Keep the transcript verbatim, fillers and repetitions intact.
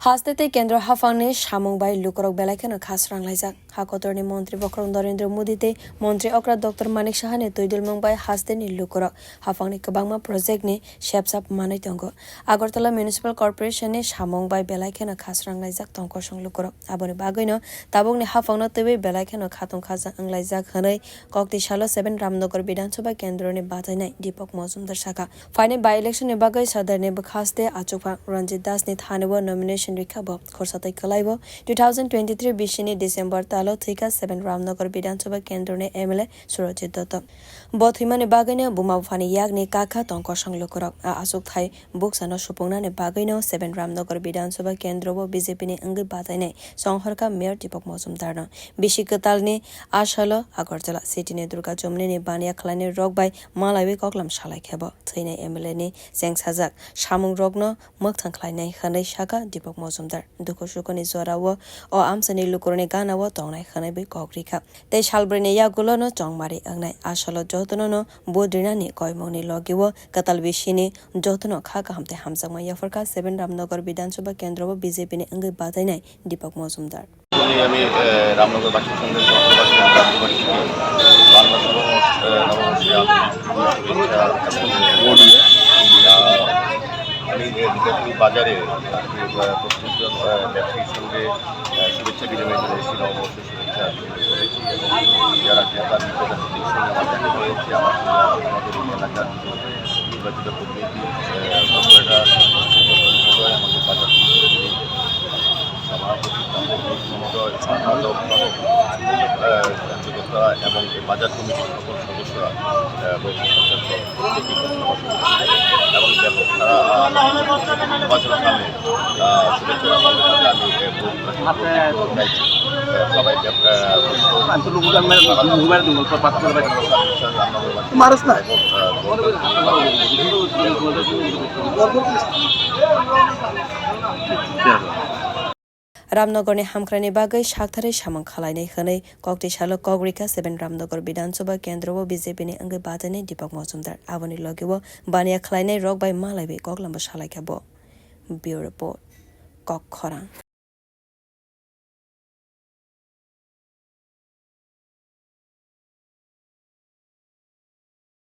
Haste tei kendro haphangni samung bai lukurok belai kheno kha sranglaijak. Ha kotorni montri bokhorok Narendra Modi tei montri okra Doctor Manik Sahani twidulmung bai hasteni lukurok haphangni kwbangma projectni sepsap manwi tongo. Agartala Municipal Corporation ni samung bai belai kheno kha sranglaijak tong kosong lukurok. Aboni bagwino tabukni haphangno twiwi belai kheno khatung khajak wnglaijak hwnwi kokti salo seven Ramnagar Bidhan Sabha kendroni bachainai Deepak Majumdar sakha. Phainai by-election ni bagwi Sadarni bwkhaste achukphang Ranjit Das ni thani o nomination rikha bo khorsa tei kwlai bo two thousand twenty-three bisini December talo thwikha seven Ramnagar Bidhan Sabha kendroni M L A Surajit Dutta. Bo thwimani bagwino buma buphani yakni kakha tong kosong lukurok. A achukthai buksano supungnani bagwino seven Ramnagar Bidhan Sabha kendro o B J P ni wngwi bachainai songhorkha Mayor Deepak Majumdarno. Bisi kwtalni asalo Agartala city ni Durga Chomni ni baniya khlainai rok bai malaiwi koklam salai khe bo thwinai M L A ni chengsajak samung rokno mwkthang khlainai hwnwi sakha Deepak Majumdar. Dukhu sukhuni jorao o amchaini lukurokni ganao tongnai hwnwi bai kok rikha. Tei salbrwini yagulono chongmari wngnai asalo jotonono budrinani koimungni logio kwtal bisini jotono kha kaham tei hamjakma yapharkha seven Ramnagar Bidhan Sabha kendro o B J P ni wngwi bachainai Deepak Majumdar. আমি, এ, রামনগরবাসীর সঙ্গে সহবাসী এবং রাজ্যবাসীকে বাংলা নববর্ষ, এ, নববর্ষে আন্তরিক শুভেচ্ছা এবং, আ, আমি, এ, বিদ্যাপতি বাজারে, আ, প্রত্যেকজন, আ, ব্যবসায়ীর সঙ্গে, আ, শুভেচ্ছা বিনিময় করে এসেছি, নববর্ষের শুভেচ্ছা বিনিময় করেছি এবং যারা ক্রেতা বিক্রেতা তাদের সঙ্গে আমার দেখা হয়েছে, আমার সঙ্গে আমাদের এলাকার নির্বাচিত প্রতিনিধি, আ, বিক্রেতা, আমাদের বাজার সভাপতি, মহোদয়, সম্পাদক সহ, আহ, কার্যকর্তা এবং এই বাজার কমিটির সকল সদস্যরা, আহ, বৈঠক সঞ্চালক এবং ব্যাপক সারা, আহ, নির্বাচন সামনে, আহ, শুভেচ্ছা জানাতে আমি, আহ, ভোট চাইছি। আহ, সবাই ব্যাপ-, আহ, মানুষ না। এবং, আহ, Ramnagarni hamkrai ni bagwi saktharwi samung khwlainai hwnwi kokti salo kok rikha seven Ramnagar Bidhan Sabha kendro o B J P ni wngwi bachainai Deepak Majumdar. Aboni logio baniya khwlainai rok bai malaiwi koklambo salaikha bo. Bureau Report, Kokkhorang.